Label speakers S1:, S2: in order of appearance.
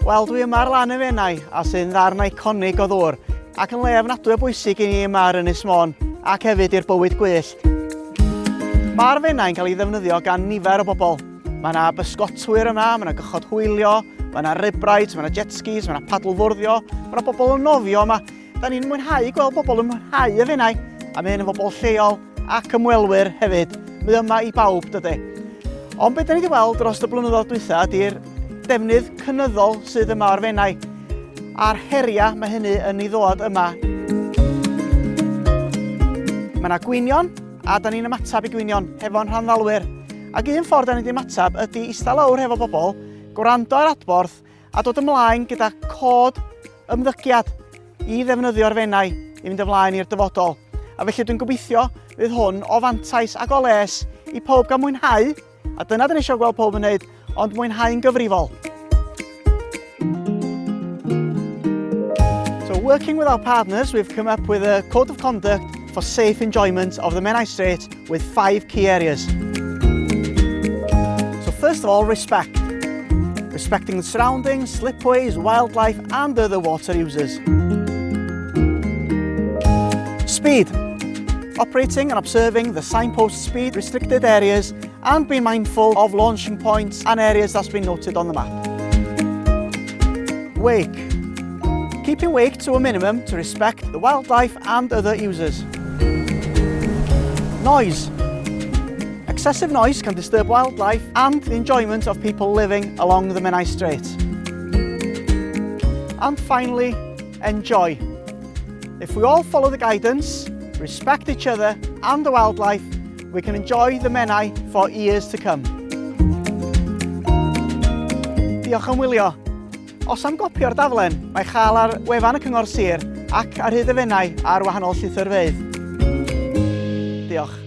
S1: Wel, dwi yma ar lan y Fenai, a sy'n ddarn eiconig o ddŵr, ac yn le ofnadwy o bwysig i ni yma ar Ynys Môn, ac hefyd i'r bywyd gwyllt. Mae'r Fenai'n cael ei ddefnyddio gan nifer o bobl. Mae yna bysgotwyr yma, mae yna gychod hwylio, mae yna ribrides, mae yna jet skis, mae yna padlfwrddio, mae yna bobl yn nofio yma. Da ni'n mwynhau gweld bobl yn mwynhau y Fenai, a mae hyn yn bobl lleol ac ymwelwyr hefyd. Mae yma i bawb, dydy. Ond beth da ni wedi weld dros y blynyddoedd dwytha ydy'r defnydd cynyddol sydd yma o'r Fenai a'r heriau mae hynny yn ei ddod yma. Mae yna gwynion, a da ni'n ymateb i gwynion hefo'n rhanddalwyr. Ac un ffordd da ni wedi ymateb ydy eistedd lawr hefo bobl, gwrando ar adborth a dod ymlaen gyda cod ymddygiad i ddefnyddio'r Fenai i fynd ymlaen i'r dyfodol. A felly dwi'n gobeithio fydd hwn o fantais ac o les i pawb gael mwynhau, a dyna dyn ni eisiau gweld pawb yn wneud, ond mwynhau'n gyfrifol. So working with our partners, we've come up with a code of conduct for safe enjoyment of the Menai Strait with five key areas. So first of all, respect. Respecting the surroundings, slipways, wildlife and other water users. Speed. Operating and observing the signpost speed restricted areas and being mindful of launching points and areas that's been noted on the map. Wake. Keeping wake to a minimum to respect the wildlife and other users. Noise. Excessive noise can disturb wildlife and the enjoyment of people living along the Menai Strait. And finally, enjoy. If we all follow the guidance, respect each other and the wildlife, we can enjoy the Menai for years to come. Diolch am wylio. Os am gopi o'r daflen, mae chael ar wefan y Cyngor Sir ac ar hyd y Fenai ar wahanol llythyrfeydd. Diolch.